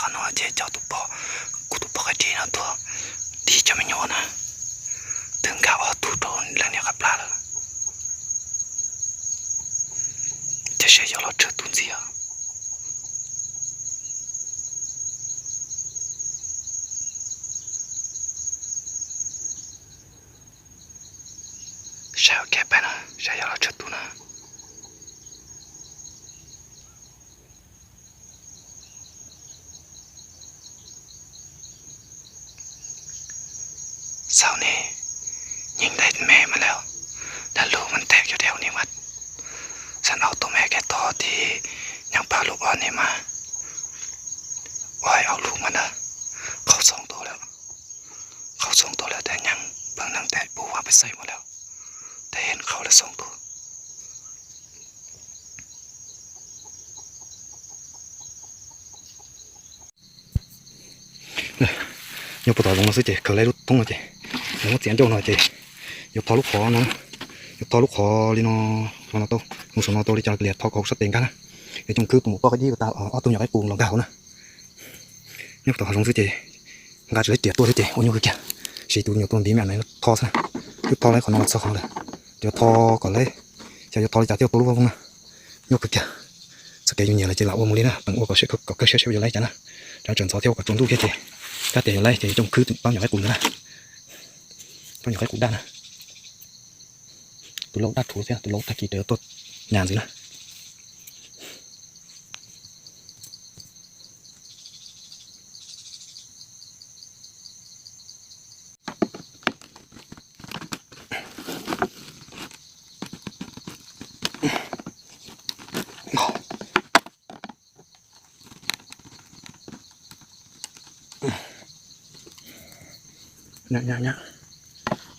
Qhov no ces cov tus pog, kuv tus pog qab ris no tuag, dim cov me nyuam na, twb nkag ob tug rau leej niam qab plab lawm. Ces saib yuav los tsawg tus ntxiv os. Saib ua ke peb na, saib yuav los tsawg tus na. Xaus ne, nyeem dai me mas lawm, lag lug mas ntev cov dai ne mas. Xav au tus me kev tog ti, nyeem pab lub ob ne mas, ua au lug mas na, qhau xoo tau lawm, qhau xoo tau lawm tab nyeem pab neeg tab pub ua peb xaim mus lawm, tab qhau lawm xoo tau. Nyob puag tom zoov no xwb ces khaws lub thoob no ces, nws muab txiav ncauj no ces, yuav tho lub qhov no, yuav tho lub qhov li no, no tau, mus saum no tau li cas los tho kom hauv sab tes nkag na. Yuav coj khwb tus mus poj qaib dib tas ob tug nyuam qaib qus los nkag hauv na. Nyob puag tom hav zoov xwb ces nqa tsis laib riam tuaj thiab ces ua nyuaj kawg kiag, siv tus nyuam tua npiv me me no tho xwb na. Twb tho lawm qhov no los txog qhov no lawm, yuav tho kom laib, xyov yuav tho li cas thiaj tua lub vaj voog na. Nyuaj kawg kiag. Txoj kev yus nyiam lawm ces lam ua mus li na, peem ua kom siab, kom kawg siab seb yuav laib cas na. Tsam tseem ntxov thiab ua kom tsaus ntuj thiab ces, kab tias yuav laib ces yuav coj khwb pab nyuam qaib qus ntawd na, pab nyuam qaib qus daj na. Tus laus daj rhuv thiab tus laus tag kis raws tuaj nyas ntxiv na.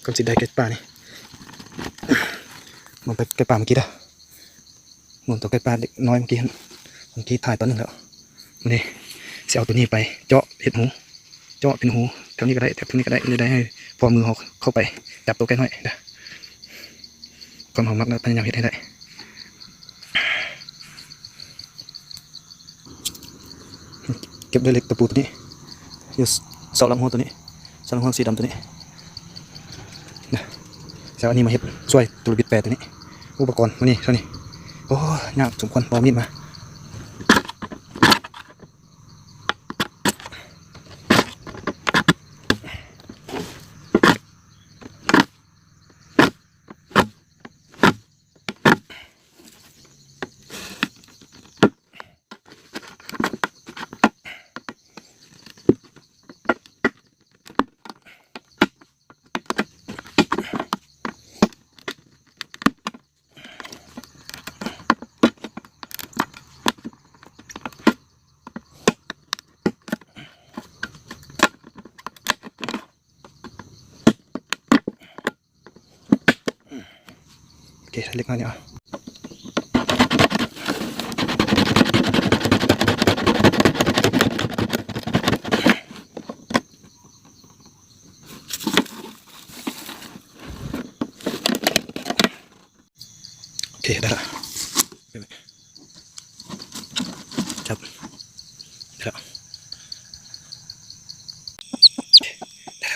Koj txiv dai kaij paj ne, mus kaij paj mus kib dab, mus tau kaij paj no mus kib, mus kib thaij tau neeg lawm. Mus ne, xyov tus ni pais cob pem huv, cob pem huv, thaum ni ka dai, thaum ni ka dai, li dai, pho mws hauv khauj pais, cab tau kaij no. Koj hauv mab pab nyam hiav dai. Keb dej lem tus pus tus ni, yog sau lam huab tus ni, sau lam huab xi dam tus ni, sau ni mas hiav tsuai tus lub bit pes tus ni, ub pas kos mas ni sau ni, nyam txoom khuan pos mim mas.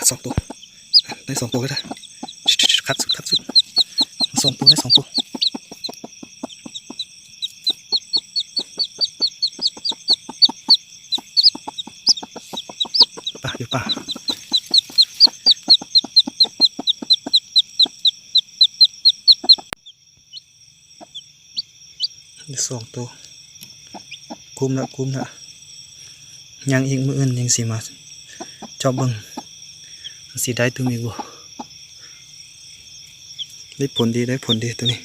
Tau xoom tus, tau xoom tus, qab xwb qab xwb, xoom tus tau xoom tus. Pab yuav pab. Xoom tus, kub lawm kub lawm. Nyaaj ib mwj wb yeej xis mas coj npeeg, xis daib tug me vus. Daib phuam nti daib phuam nti tus ni.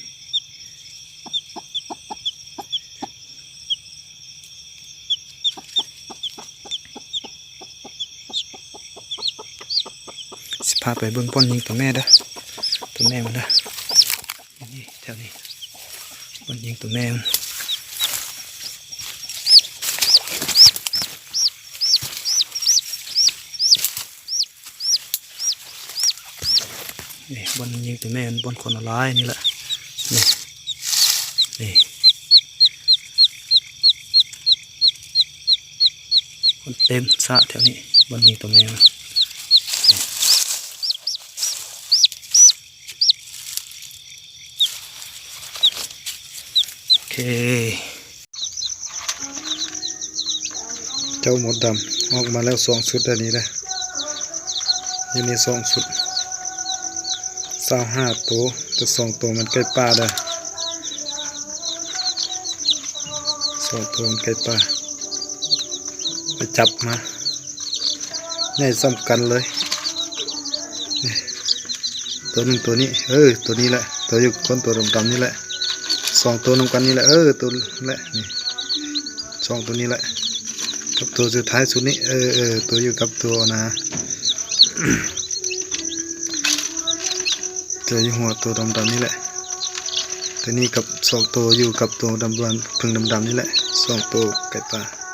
Xib phaj pem npoj nyeeg tus me dab, tus me mas dab. Npoj nyeeg tus me. Npoj nyeeg tus me, npoj khuam no laiv ni lawm. Npoj nyeeg tus me, npoj khuam no laiv ni lawm. Ua tes xam theo ni, ua ni tus me no. Ok. Cov mov dam, ob mas lawv xoom xub dab ni lawm. Yog ni xoom xub, xaus hab tus, tus xoom tus mas kaij paj lawm. Xoom tus kaij paj, cav mas, nej xam kan lawm. Tus nub tus ni, tus ni lawm, tus yug kab tus dam dam ni lawm. Xoom tus nub kab ni lawm, tus lawm, xoom tus ni lawm. Kab tus xub thaib xub ni, tus yug kab tus na. Tus yug huam tus dam dam ni lawm. Tus ni kab xoom tus yug kab tus dam dam, pheej dam dam ni lawm, xoom tus kaij paj.